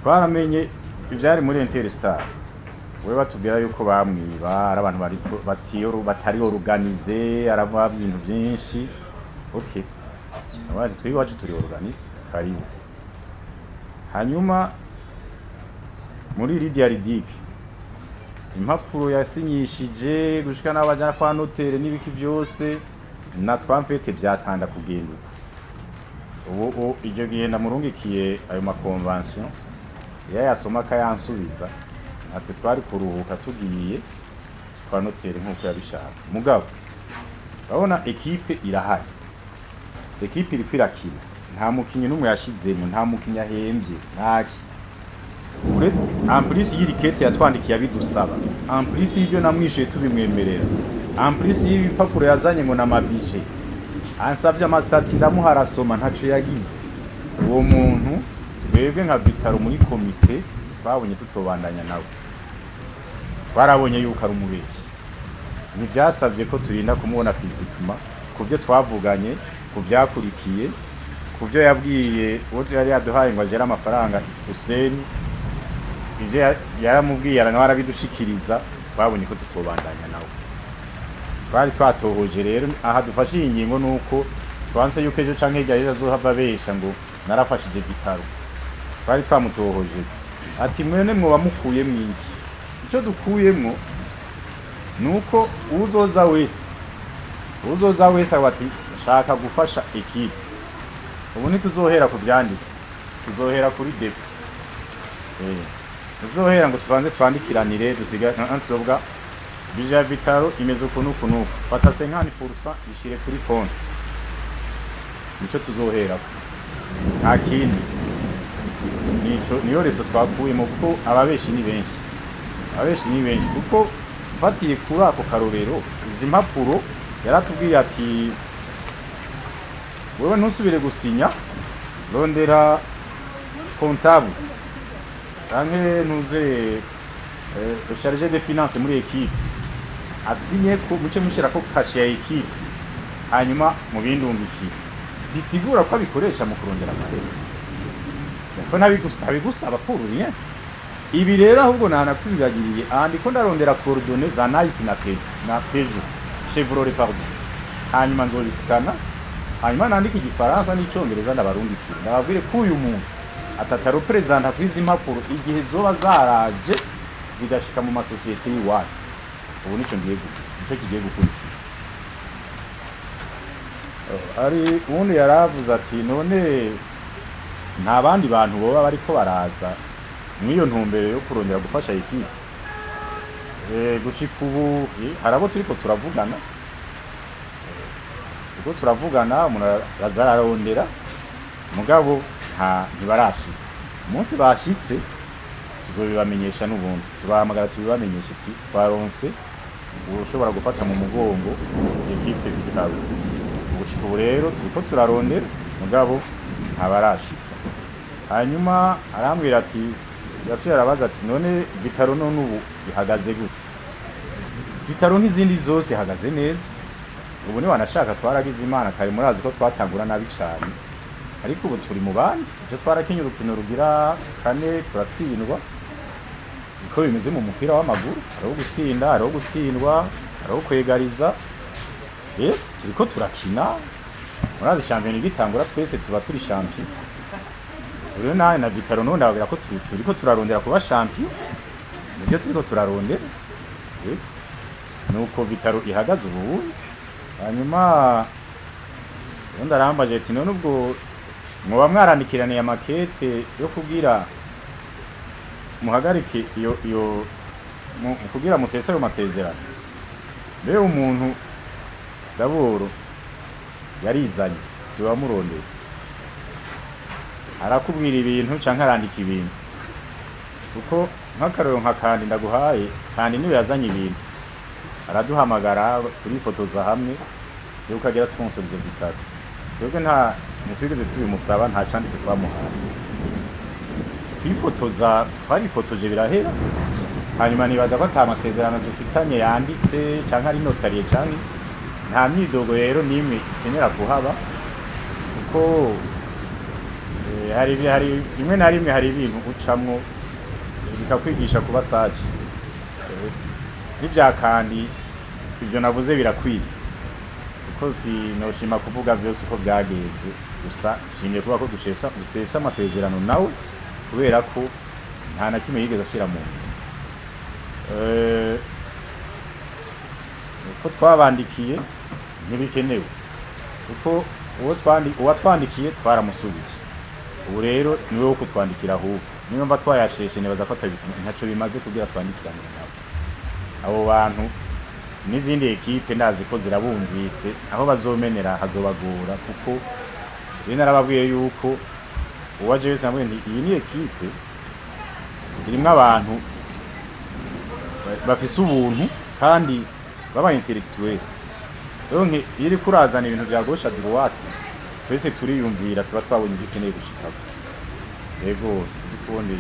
Twaramenye ivyari muri Interstar. We batubwira yuko bamwiba ari abantu batari organisés, araba ibintu vyinshi. Okay, abandi twe iwacu turi organisés, karibu. Hanyuma muri Lydia Ridic, impapuro yasinyishije gushika n'abajana kwa notaire n'ibiki vyose na twamfete vyatanda kugenda uko. Ubu iryo gihe ndamurungikiye ayo ma conventions, iyo yasoma akayansubiza, natwe twari kuruhuka tugiye kwa notaire nk'uko yabishaka. Mugabo urabona équipe irahari, équipe iriko irakina, nta mukinyi n'umwe yashizemo, nta mukinyi ahembye, ntaki. Uretse en plus y'iri kete yatwandikiye abidusaba, en plus y'ibyo namwishuye tubimwemerera, en plus y'ibipapuro yazanye ngo namabije ansavye ama statuts, ndamuha arasoma, ntaco yagize. Uwo muntu twebwe nka Vital'O muri komite twabonye tutobandanya nawe, twarabonye yuko ari umubeshi. Ntivyasavye ko turinda kumubona physiquement. Ku byo twavuganye, ku vyakurikiye, ku byo yabwiye uwo yari yaduhaye ngo agere amafaranga Hussein, ivyo yaramubwiye nawe arabidushikiriza, twabonye ko tutobandanya nawe. Twari twatohoje rero. Aha dufashe iyi ngingo nuko twanse yuko ejo canke hirya y'ejo azohava abesha ngo narafashije Vital'O. Twari twamutohoje ati: "Mwene mwoba mukuyemwo iki?" Ico dukuyemwo nuko uzoza wese, uzoza wese avuga ati: "Shaka gufasha équipe", ubu ntituzohera ku vyanditse, tuzohera kuri dépôt. Tuzohera ngo tubanze twandikiranire dusiga tuzovuga: "Budget ya Vital'O imeze uku n'uku n'uku, fata 50% ishire kuri konti." Nico tuzoherako, nta kindi. Nico niyo leçon twakuyemo, kuko ababeshi ni benshi, ababeshi ni benshi. Kuko mfatiye kuri ako karorero, izi mpapuro yaratubwiye ati: "Wewe ntusubire gusinya, rondera comptable canke ntuze chargé de finance muri équipe asinye ko muce mushirako cachet ya équipe, hanyuma mubindungikire." Bisigura ko abikoresha mu kurondera amahera, ko ntabigusaba pour rien. Ibi rero ahubwo nanakwibagiriye, aha ndiko ndarondera coordonnées za Nike na Peugeot, na Peugeot Chevrolet, pardon. Hanyuma nzobisikana, hanyuma nandike igifaransa n'icongereza, ndabarungikire, ndababwire ko uyu muntu ataca représenta kuri izi mpapuro igihe zoba zaraje zigashika mu masosiyete y'iwacu. Ubu nico ngiye nico kigiye gukurikira. Ari uwundi yaravuze ati: "None nta bandi bantu boba bariko baraza mw'iyo ntumbero yo kurondera gufasha équipe?" Gushika ubu hari abo turiko turavugana, turiko turavugana, umuntu araza ararondera, mugabo nta ntibarashika. Umunsi bashitse tuzobibamenyesha, n'ubundi tubahamagara tubibamenyeshe ati: "Twaronse ushobora gufata mu mugongo équipe Vital'O." Gushika ubu rero turiko turarondera, mugabo ntabarashika. Hanyuma arambwira ati, yasuye arabaza ati: "None Vital'O none ubu ihagaze gute?" Vital'O nk'izindi zose ihagaze neza ubu. Ni wanashaka twaragize Imana kare, murazi ko twatangura nabi cane, ariko ubu turi mu bandi. Icyo twarakinye urukino rugira kane turatsindwa. Niko bimeze mu mupira w'amaguru, hariho gutsinda, hariho gutsindwa, hariho kwegariza. Turiko turakina. Murazi shampiyona igitangura twese tuba turi champion. Rero nawe na Vital'O none ndababwira ko turiko turarondera kuba champion, nivyo turiko turarondera. Nuko Vital'O ihagaze ubu. Hanyuma ubundi arambaje ati: "None ubwo mwoba mwarandikiraniye amakete yo kugira muhagarike iyo kugira musese ayo masezerano?" Mbe umuntu daboro yarizanye, si wamurondeye, arakubwira ibintu canke arandika ibintu? Kuko nk'akarorero nka kandi ndaguhaye, kandi niwe yazanye ibintu, araduhamagara turifotoza hamwe yuko agira sponsorize Vital'O. Twebwe nta ntitwigeze tubimusaba, nta canditse twamuhaye. Si kwifotoza, twarifotoje birahera. Hanyuma nibaza ko ata masezerano dufitanye yanditse canke ari notariye canke iki. Nta myidogo rero n'imwe ikenera kuhaba, kuko Hari rimwe na rimwe hari ibintu ucamwo bikakwigisha kuba sage. N'ivya kandi ivyo navuze birakwiye, kuko sinoshima kuvuga vyose uko byagenze. Gusa nshimye kuba ko dusesa amasezerano nawe, kubera ko nta na kimwe yigeze ashira mu ngiro. Uko twabandikiye ntibikenewe, kuko uwatwandikiye twaramusubije. Ubu rero niwe wo kutwandikira ahubwo. Niyo mva twayasheshe, nibaza ko ntaco bimaze kugira twandikirane nabo abo bantu. N'izindi équipes ndazi ko zirabumvise, aho bazomenera hazobagora, kuko jewe narababwiye yuko uwaje wese namubwiye nti: "Iyi ni équipe irimwo abantu bafise ubuntu kandi baba intellectuel." Donc iyo uriko urazana ibintu vya gauche à droite, twese turiyumvira, tuba twabonye ivyo ukeneye gushikako. Yego, sinzi ukundi.